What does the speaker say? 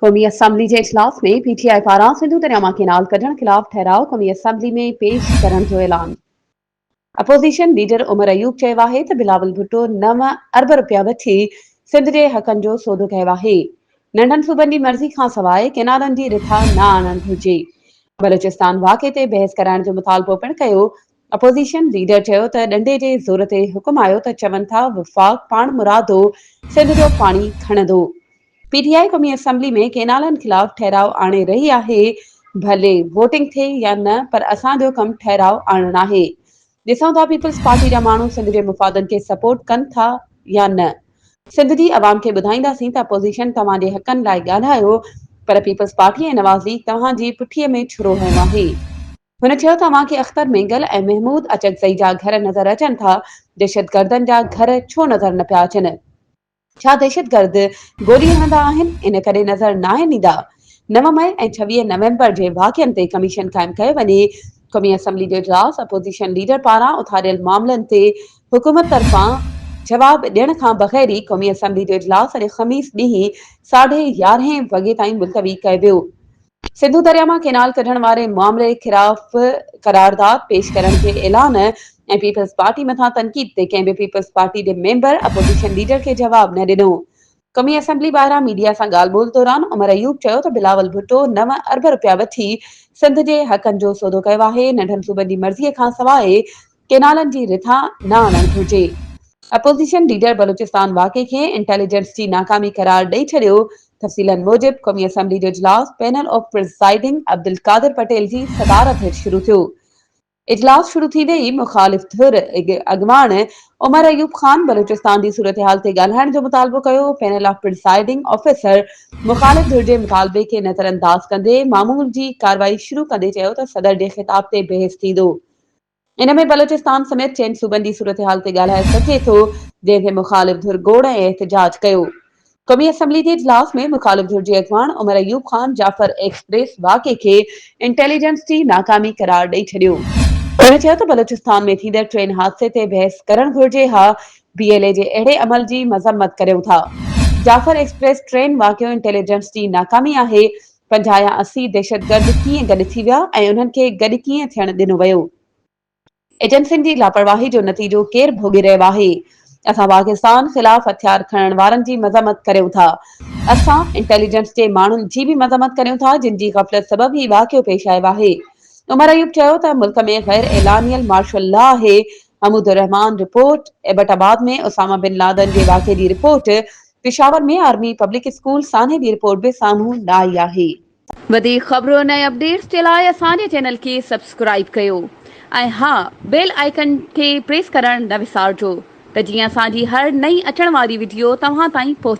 قومي اسيمبلي جي اجلاس ۾ پي ٽي آء پاران سنڌو درياء مان ڪينال ڪڍڻ خلاف ٺهراء قومي اسيمبلي ۾ پيش ڪرڻ جو اعلان. اپوزيشن ليڊر عمر ايوب چيو آهي ته بلاول ڀٽو نو ارب رپيا وٺي سنڌ جي حقن جو سودو ڪيو آهي، ننڍن صوبن جي مرضي کانسواء ڪينالن جي رٿا نه آڻڻ گهرجي. بلوچستان واقعي تي بحث ڪرائڻ جو مطالبو پڻ ڪيو. اپوزيشن ليڊر چيو ته ڏنڊي جي زور تي حڪم آيو ته چون ٿا وفاق پاڻمرادو سنڌ جو پاڻي کڻندو. پي ٽي آء قومي اسيمبلي ۾ ڪينالن خلاف ٺهراء آڻي رهي آهي، ڀلي ووٽنگ ٿئي يا نه پر اسان جو ڪم ٺهراء آڻڻ آهي. ڏسون ٿا پيپلز پارٽي جا ماڻهو سنڌ جي مفادن کي سپورٽ ڪن ٿا يا نه. سنڌ جي عوام کي ٻڌائينداسين ته اپوزيشن توهان جي حقن لاء ڳالهايو پر پيپلز پارٽي ۽ نواز ليگ توهان جي پٺي ۾ ڇرو هنيو آهي. هن چيو ته اوهان کي اختر مينگل ۽ محمود اچڪزئي جا گهر نظر اچن ٿا، دهشتگردن جا گهر ڇو نظر نه پيا اچن؟ ڇا دهشتگرد گولي هڻندا آهن ان ڪري نظر ناهن ايندا؟ نو مئي ۽ 26 نومبر جي واقعن تي ڪميشن قائم ڪيو وڃي. قومي اسيمبلي جو اجلاس اپوزيشن ليڊر پاران اٿاريل معاملن تي حڪومت طرفان جواب ڏيڻ کان بغير ئي قومي اسيمبلي جو اجلاس اڄ خميس ڏينهن ساڍي يارهين وڳي تائين ملتوي ڪيو ويو. سنڌو درياء مان ڪينال ڪڍڻ واري معاملي خلاف قرارداد پيش ڪرڻ جي اعلان ۽ پيپلز پارٽي مٿان تنقيد تي ڪنهن به پيپلز پارٽي جي ميمبر اپوزيشن ليڊر کي جواب نه ڏنو. قومي اسيمبلي ٻاهران ميڊيا سان ڳالهه ٻولهه دوران عمر ايوب چيو ته بلاول ڀٽو نو ارب رپيا وٺي سنڌ جي حقن جو سودو ڪيو آهي، ننڍن صوبن جي مرضي کانسواء ڪينالن جي رٿا نه آڻڻ گهرجي. اپوزيشن ليڊر بلوچستان واقعي کي انٽيليجنس جي ناڪامي قرار ڏئي ڇڏيو. تفصيلن موجب قومي اسيمبلي جو اجلاس panel of presiding Abdul Qadir Patel جي صدارت هيٺ شروع ٿيو. اجلاس شروع ٿيندي ئي مخالف ڌر اڳواڻ عمر ايوب خان بلوچستان جي صورتحال تي ڳالهائڻ جو مطالبو ڪيو. پينل آف پرزائيڊنگ آفيسر مخالف ڌر جي مطالبي کي نظرانداز ڪندي معمول جي ڪارروائي شروع ڪندي چيو ته صدر جي خطاب تي بحث ٿيندو. ان ۾ بلوچستان سميت چئن صوبن جي صورتحال تي ڳالهائي سگهجي ٿو، جنهن تي مخالف ڌر گوڙ ۽ احتجاج ڪيو. قومي اسيمبلي جي اجلاس ۾ مخالف ڌر جي اڳواڻ عمر ايوب خان جعفر ايڪسپريس واقعي کي انٽيليجنس جي ناڪامي قرار ڏئي ڇڏيو. هن چيو ته بلوچستان ۾ ٿيندڙ ٽرين حادثي تي بحث ڪرڻ گهرجي ها، بي ايل اي جي اهڙي عمل جي مذمت ڪريون ٿا. جعفر ايڪسپريس ٽرين واقعو انٽيليجنس جي ناڪامي آهي، 50 يا 80 دهشتگرد ڪيئن گڏ ٿي ويا ۽ انهن کي گڏ ڪيئن ٿيڻ ڏنو ويو؟ ايجنسين جي لاپرواهي جو نتيجو ڪير ڀوڳي رهيو آهي؟ اسان پاڪستان خلاف هٿيار کڻڻ وارن جي مذمت ڪريون ٿا. اسان انٽيليجنس جي ماڻهن جي به مذمت ڪريون ٿا جن جي غفلت سبب هي واقعو پيش آيو آهي. عمر ايوب چيو ته ملڪ ۾ غير اعلانيل مارشل لا آهي، Hamood ur Rehman report, Abbottabad ۾ Osama bin Laden جي واقعي جي report, Peshawar ۾ army public school سانحي جي رپورٽ به سامهون نه آئي آهي. وڌيڪ خبرن ۽ اپڊيٽس جي لاء اسان جي چينل کي سبسڪرائيب ڪيو ۽ ها بيل آئيڪن کي پريس ڪرڻ نه وسارجو ته جيئن اسان جي هر نئين اچڻ واري وڊيو توهان تائين پهچي.